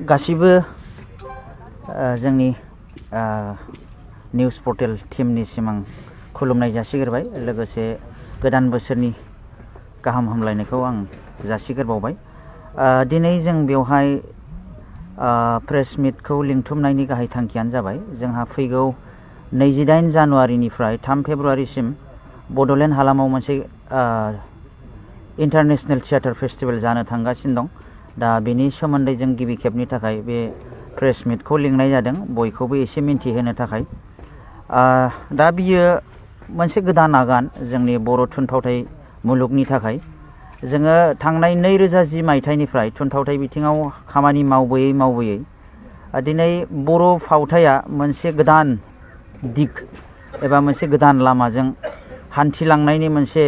गासिबो जोंनि news portal टीमनि सिमां खुलुमनाय जासिगोरबाय लोगोसे गोदान बोसोरनि गाहाम हामलायनायखौ आं जासिगोरबावबाय। दिनै जों बेवहाय प्रेस मिटखौ लिंथुमनायनि गाहाय थांखियानो जाबाय जोंहा फैगौ 28 जानुवारिनिफ्राय 3 फेब्रुवारिसिम बड'लेण्ड हालामाव मोनसे इन्टारनेशनेल थियेटार फेस्टिभेल जानो थांगासिनो दं। दा बेनि सोमोन्दै जों गिबि खेबनि थाखाय बे प्रेस मिटखौ लिंनाय जादों बयखौबो एसे मिन्थिहोनो थाखाय। दा बियो मोनसे गोदान आगान जोंनि बर' थुनफावथाय मुलुगनि थाखाय। जोङो थांनाय 2010 मायथाइनिफ्राय थुनफावथाय बिथिङाव खामानि मावबोयै दिनै बर' फावथाया मोनसे गोदान दिग एबा मोनसे गोदान लामाजों हान्थिलांनायनि मोनसे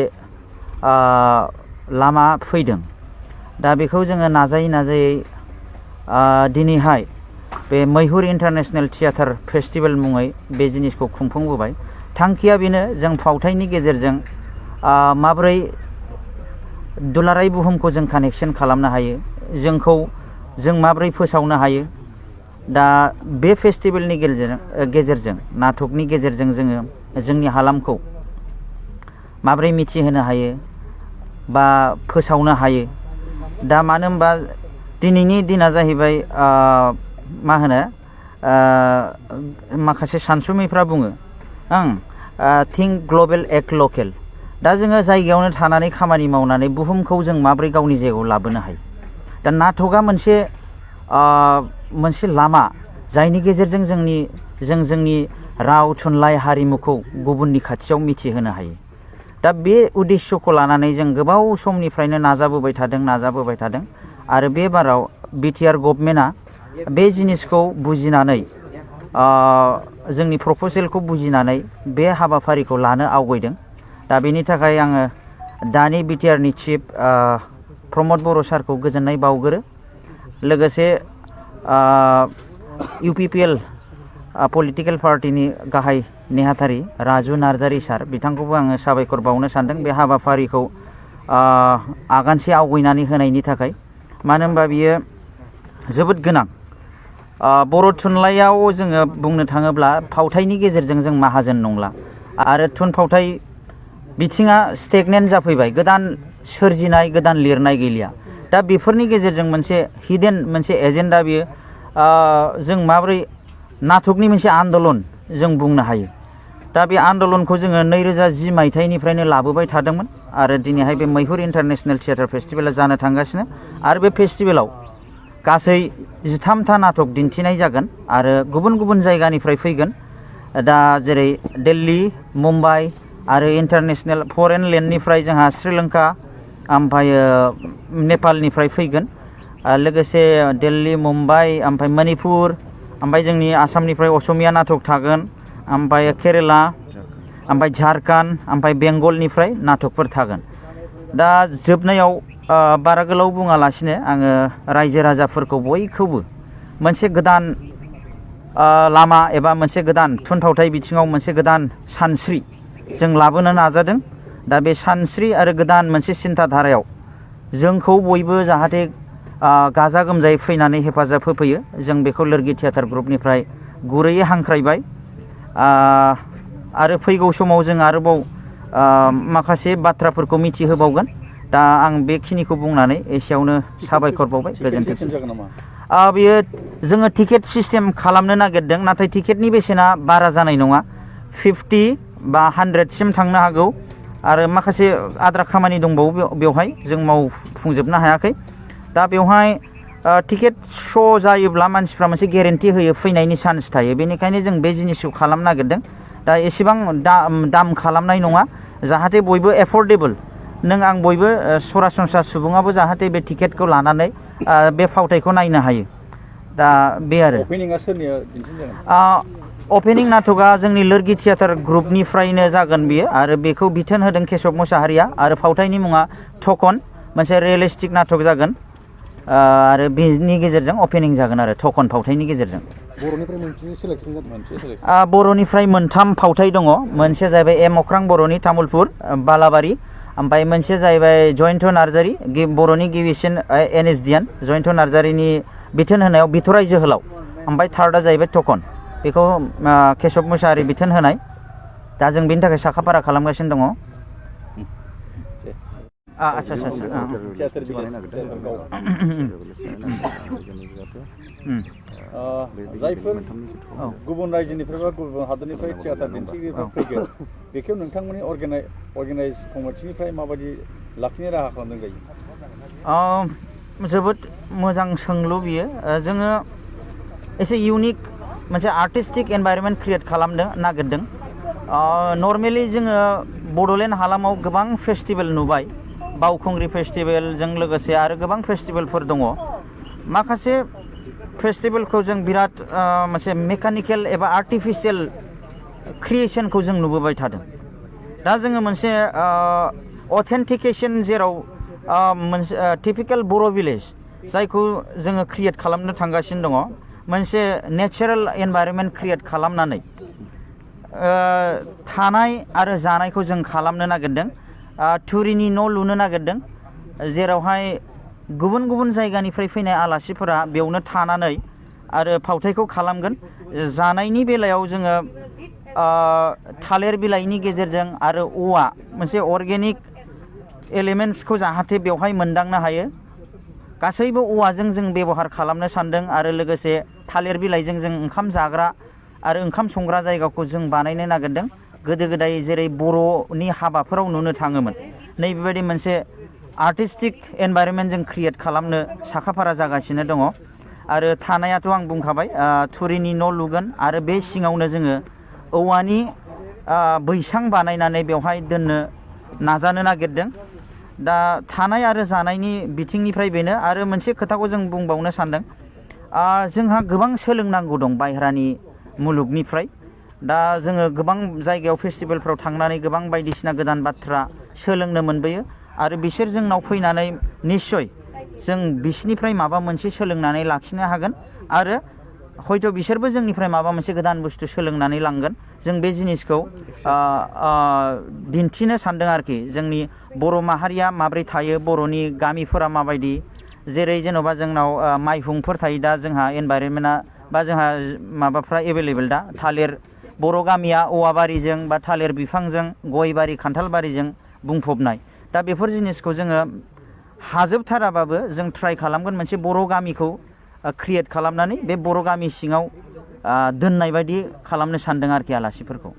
लामा फैदों। दा बेखौ जोङो नाजायै दिनैहाय बे मैहुर इन्टारनेशनेल थियेटार फेस्टिभेल मुङै बे जिनिसखौ खुंफुंबोबाय। थांखिया बेनो जों फावथायनि गेजेरजों माबोरै दुलाराय बुहुमखौ जों कानेक्सन खालामनो हायो, जों माबोरै फोसावनो हायो। दा बे फेस्टिभेलनि गेजेरजों नाटकनि गेजेरजों जोङो जोंनि हालामखौ माबोरै मिथिहोनो हायो बा फोसावनो हायो। दा मानो होनबा दिनैनि दिना जाहैबाय मा होनो माखासे सानसुमैफ्रा बुङो थिंक ग्लबेल एक्ट लकेल। दा जोङो जायगायावनो थानानै खामानि मावनानै बुहुमखौ जों माबोरै गावनि जायगायाव लाबोनो हायो। दा नाटकआ मोनसे लामा जायनि गेजेरजों जोंनि राव थुनलाइ हारिमुखौ गुबुननि खाथियाव मिथिहोनो हायो। दा बे उद्देश्यखौ लानानै जों गोबाव समनिफ्रायनो नाजाबोबाय थादों आरो बे बाराव बिटिआर गभर्नमेन्टआ बे जिनिसखौ बुजिनानै जोंनि प्रप'जेलखौ बुजिनानै बे हाबाफारिखौ लानो आवगायदों। दा बेनि थाखाय आङो दानि बिटिआरनि चिफ प्रमद बर' सारखौ गोजोननाय बावगोरो। लोगोसे इउपिपिएल पलिटिकेल पार्टिनि गाहाय नेहाथारि राजु नार्जारि सार बिथांखौबो आङो साबायखर बावनो सानदों बे हाबाफारिखौ आगानसे आवगायनानै होनायनि थाखाय। मानो होनबा बियो जोबोद गोनां। बर' थुनलाइयाव जोङो बुंनो थाङोब्ला फावथायनि गेजेरजों जों माहाजोन नंला आरो थुनफावथाय बिथिङा स्टेगनेन्ट जाफैबाय। गोदान सोरजिनाय गोदान लिरनाय गैलिया। दा बेफोरनि गेजेरजों मोनसे हिडेन मोनसे एजेन्डा बियो जों माबोरै नाटकनि मोनसे आन्दलन जों बुंनो हायो। दा बे आन्दलनखौ जोङो 2010 मायथाइनिफ्रायनो लाबोबाय थादोंमोन आरो दिनैहाय बे मैहुर इन्टारनेशनेल थियेटार फेस्टिभेला जानो थांगासिनो आरो बे फेस्टिभेलाव गासै 13था नाटक दिन्थिनाय जागोन आरो गुबुन गुबुन जायगानिफ्राय फैगोन। दा जेरै दिल्ली, मुम्बाइ आरो इन्टारनेशनेल फरेन लेन्डनिफ्राय जोंहा श्रीलंका ओमफ्राय नेपालनिफ्राय फैगोन। लोगोसे दिल्ली, मुम्बाइ ओमफ्राय मणिपुर ओमफ्राय जोंनि आसामनिफ्राय असमिया नाटक थागोन ओमफ्राय केरेला ओमफ्राय झारखन्ड ओमफ्राय बेंगलनिफ्राय नाटकफोर थागोन। दा जोबनायाव बारा गोलाव बुङालासिनो आङो रायजो राजाफोरखौ बयखौबो मोनसे गोदान लामा एबा मोनसे गोदान थुनफावथाय बिथिङाव मोनसे गोदान सानस्रि जों लाबोनो नाजादों। दा बे सानस्रि आरो गोदान मोनसे सिन्था धारायाव जोंखौ बयबो जाहाथे गाजा गोमजायै फैनानै हेफाजाब होफैयो जों बेखौ लोरगि थियेटार ग्रुपनिफ्राय गुरैयै हांख्रायबाय। आरो फैगौ समाव जों आरोबाव माखासे बाथ्राफोरखौ मिथिहोबावगोन। दा आं बेखिनिखौ बुंनानै एसेयावनो साबायखर बावबाय। गोजोन्थों। बेयो जोङो टिकेट सिस्टेम खालामनो नागिरदों नाथाय टिकेटनि बेसेना बारा जानाय नङा। 50 बा 100 सिम थांनो हागौ आरो माखासे आद्रा खामानि दंबावो बेवहाय जों मावफुंजोबनो हायाखै। दा बेवहाय टिकेट श' जायोब्ला मानसिफ्रा मोनसे गेरेन्टि होयो फैनायनि चान्स थायो। बेनिखायनो जों बे जिनिसखौ खालामनो नागिरदों। दा एसेबां दाम खालामनाय नङा जाहाथे बयबो एफर्डेबोल नों आं बयबो सरासनस्रा सुबुङाबो जाहाथे बे टिकेटखौ लानानै बे फावथायखौ नायनो हायो। दा बे आरो अपेनिं नाटकआ जोंनि लोरगि थियेटार ग्रुपनिफ्रायनो जागोन बियो आरो बेखौ बिथोन होदों केशब मुसाहारिया आरो फावथायनि मुङा थकन मोनसे रियेलिस्टिक नाटक जागोन आरो बेनि गेजेरजों अपेनिं जागोन आरो थकन फावथायनि गेजेरजों। बर'निफ्राय 3 फावथाय दङ। मोनसे जाहैबाय एम अख्रां बर'नि तामुलपुर बालाबारि ओमफ्राय मोनसे जाहैबाय जयन्त नार्जारि बर'नि गिबिसिन एनएसडिएन जयन्त नार्जारिनि बिथोन होनायाव बिथराइ जोहोलाव ओमफ्राय थार्डआ जाहैबाय टकन बेखौ केशब मुसाहारि बिथोन होनाय दा जों बेनि थाखाय साखाफारा खालामगासिनो दङ आच्छा जायफोर गुबुन रायजोनिफ्राय बा गुबुन हादरनिफ्राय थियाटार दिन्थिगिरिफोर फैगोन बेखौ नोंथांमोननि अर्गानाइज कमिटिनिफ्राय माबायदि लाखिनो राहा खालामदों जायो जोबोद मोजां सोंलु बियो जोङो एसे इउनिक मोनसे आर्टिस्टिक एनभायरनमेन्ट क्रिएट खालामनो नागिरदों नर्मेलि जोङो बड'लेण्ड हालामाव गोबां फेस्टिभेल नुबाय बावखुंग्रि फेस्टिभेलजों लोगोसे आरो गोबां फेस्टिभेलफोर दङ माखासे फेस्टिभेलखौ जों बिराद मोनसे मेकानिकेल एबा आर्टिफिशियेल क्रिएशनखौ जों नुबोबाय थादों दा जोङो मोनसे अथेन्टिकेसन जेराव मोनसे टिपिकेल बर' भिलेज जायखौ जोङो क्रिएट खालामनो थांगासिनो दङ मोनसे नेचारेल एनभायरनमेन्ट क्रिएट खालामनानै थानाय आरो जानायखौ जों खालामनो नागिरदों थुरिनि न' लुनो नागिरदों जेरावहाय गुबुन गुबुन जायगानिफ्राय फैनाय आलासिफोरा बेयावनो थानानै आरो फावथायखौ खालामगोन जानायनि बेलायाव जोङो थालिर बिलाइनि गेजेरजों आरो औवा मोनसे अर्गेनिक एलिमेन्ट्सखौ जाहाथे बेवहाय मोनदांनो हायो गासैबो औवाजों जों बेबहार खालामनो सानदों आरो लोगोसे थालिर बिलाइजों जों ओंखाम जाग्रा आरो ओंखाम संग्रा जायगाखौ जों बानायनो नागिरदों गोदो गोदाय जेरै बर'नि हाबाफोराव नुनो थाङोमोन नै बेबायदि मोनसे आर्टिस्टिक एनभायरनमेन्ट जों क्रिएट खालामनो साखाफारा जागासिनो दङ आरो थानायाथ' आं बुंखाबाय थुरिनि न' लुगोन आरो बे सिङावनो जोङो औवानि बैसां बानायनानै बेवहाय दोननो नाजानो नागिरदों दा थानाय आरो जानायनि बिथिंनिफ्राय बेनो आरो मोनसे खोथाखौ जों बुंबावनो सानदों जोंहा गोबां सोलोंनांगौ दं बाहेरानि मुलुगनिफ्राय दा जोङो गोबां जायगायाव फेस्टिभेलफ्राव थांनानै गोबां बायदिसिना गोदान बाथ्रा सोलोंनो मोनबोयो आरो बिसोर जोंनाव फैनानै निस्सय जों बिसोरनिफ्राय माबा मोनसे सोलोंनानै लाखिनो हागोन आरो हयथ' बिसोरबो जोंनिफ्राय माबा मोनसे गोदान बुस्थु सोलोंनानै लांगोन जों बे जिनिसखौ दिन्थिनो सानदों आरोखि जोंनि बर' माहारिया माब्रै थायो बर'नि गामिफोरा माबायदि जेरै जेन'बा जोंनाव माइहुंफोर थायो दा जोंहा एनभायरनमेन्टआ बा जोंहा माबाफ्रा एभेलेबेल दा थालिर बर' गामिया औवा बारिजों बा थालिर बिफांजों गय बारि खान्थाल बारिजों बुंफबनाय दा बेफोर जिनिसखौ जोङो हाजोबथाराबाबो जों ट्राइ खालामगोन मोनसे बर' गामिखौ क्रिएट खालामनानै बे बर' गामि सिङाव दोननाय बायदि खालामनो सानदों आरोखि आलासिफोरखौ